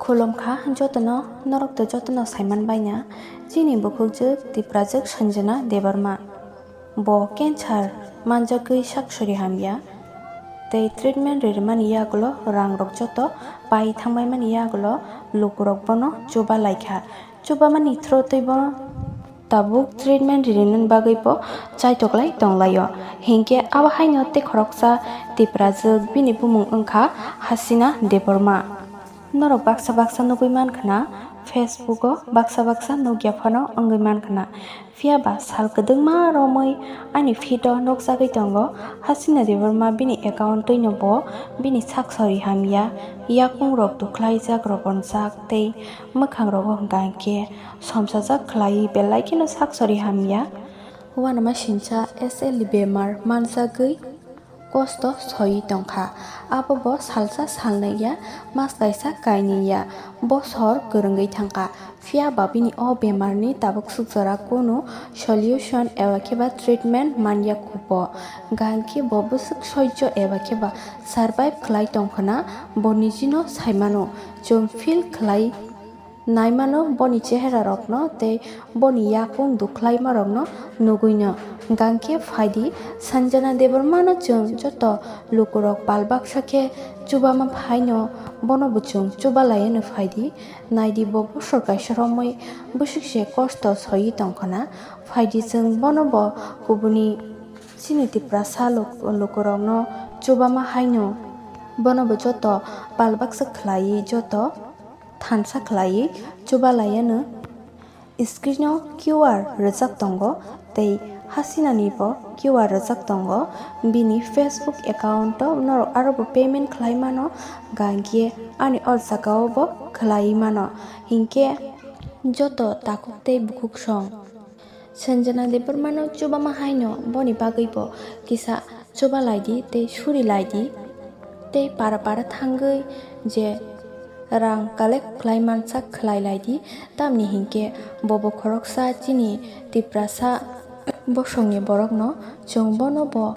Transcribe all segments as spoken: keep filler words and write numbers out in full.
Khulumkha jotono, norok to jotono saiman baina, chini bukhukjwk Tiprajwk Sanjana Debbarma. Bo cancer manjagwi sak sori hamya, tei treatment rimani yagulo rangrok joto pai thangbaimani yagulo lukurok bono chuba laikha. Chubamani thro twi bo tabuk treatment rinani bagwi bo chaitoklai tonglaio. Hinkhe abo haino tei khoroksa Tiprajwk, bini bumung wngkha Hasina Debbarma. Norok baksa baksa nugwi mankha na, Facebook o baksa baksa nukya phano wngwi mankha na. Phiya ba sal kwdwngma romwi ani feed o nukjagwi tongo. Hasina Debbarma bini account twino bo bini sak sori hamya, yakungrok dukhlaijak, robonjak tei mwkhangrogo hwnkha hinkhe somsajak khlaiwi belai kheno sak sori hamya. Uanama sincha S L E bemar manjagwi kosto soiwi tongkha. Abo bo salsa salnwi ya, mas kaisa kainwi ya, bosor kwrwngwi thangkha. Phiya ba bini o bemarni tabuk suk jora kunu solution eba khe ba treatment man ya kubo. Hwnkha hinkhe bo bwswk soijo eba khe ba survive khlai tongkhwna, bo nijino saimano. Chwng feel khlai naimano boni cheherarokno tei boni yakung dukhlaimarokno nugwino. Hwnkha hinkhe phaidi, Sanjana Debbarmano chwng joto lukurok pal baksa khe chubama phaino, bono bo chwng chuba laiano phaidi. Naidi, bo bosor kaisa romwi bwswk se kosto soiwi tongkhwna. Phaidi, chwng bono bo kubuni chini Tiprasa luk-, lukurokno chubama haino, bono bo joto pal baksa khlaiwi, joto thansa khlaiwi chuba laiano. Screen o Q R rwjak tongo tei Hasinani bo Q R rwjak tongo. Bini Facebook account o norok aro bo payment khlai mano, hwnkha hinkhe ani o jaga o bo khlai mano. Hinkhe joto takhuk tei bukhuk song Sanjana Debbarmano chubama haino boni bagwi bo kisa chuba laidi tei suri laidi tei para para thangwi je rang collect khlai mansa khlai laidi, tamni hinkhe bobo khoroksa chini Tiprasa bosongni borokno. Chwng bono bo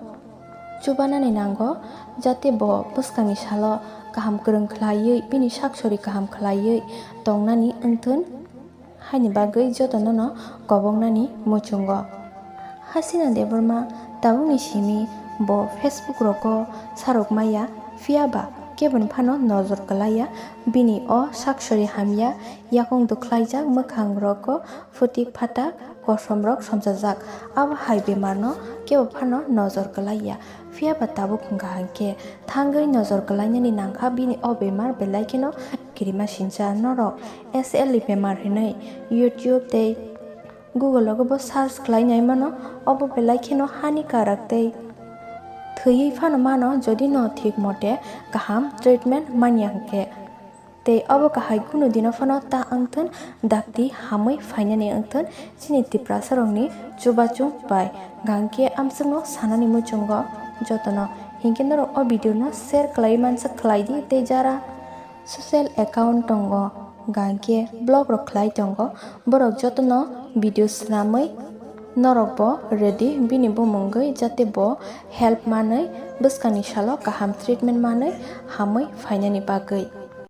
chubanani nango, jate bo bwskangni salo kaham kwrwng khlaiwi, bini sak sori kaham khlaiwi tongnani wngthun. Haini bagwi jotono no koboknani muchungo. Hasina Debbarma tabukni simi bo Facebook rogo sarok maya, phiya ba keboni phano nojor kwlaiya. Bini o sak sori hamya, yakung dukhlaijak, mwkhang rogo phutik phatak kosom rok somsajak. Abo hai bemar no kebo phano nojor kwlaiya. Phiya ba tabuk hwnkha hinkhe thangwi nojor kwlainani nangkha, bini o bemar belai kheno kirima sincha. Norok S L E bemar hinwi YouTube tei Google logo bo search khlai nai mano, obo belai kheno hani karak tei thwiwi phano mano, jodi no thik mote kaham treatment manya hinkhe. Tei obo kahai kunu dino phano ta wngthun, dakti hamwi phainani wngthun chini Tiprasa rokni chubachung bai. Hwnkha hinkhe amsukno sanani muchungo jotono. Hinkhe norok o video no share khlai mansa khlai di tei jara social account tongo, hwnkha hinkhe blog rok khlai tongo, borok jotono video swnamwi norok bo ready bini bumungwi, jate bo help manwi, bwskangni salo kaham treatment manwi hamwi phainani bagwi.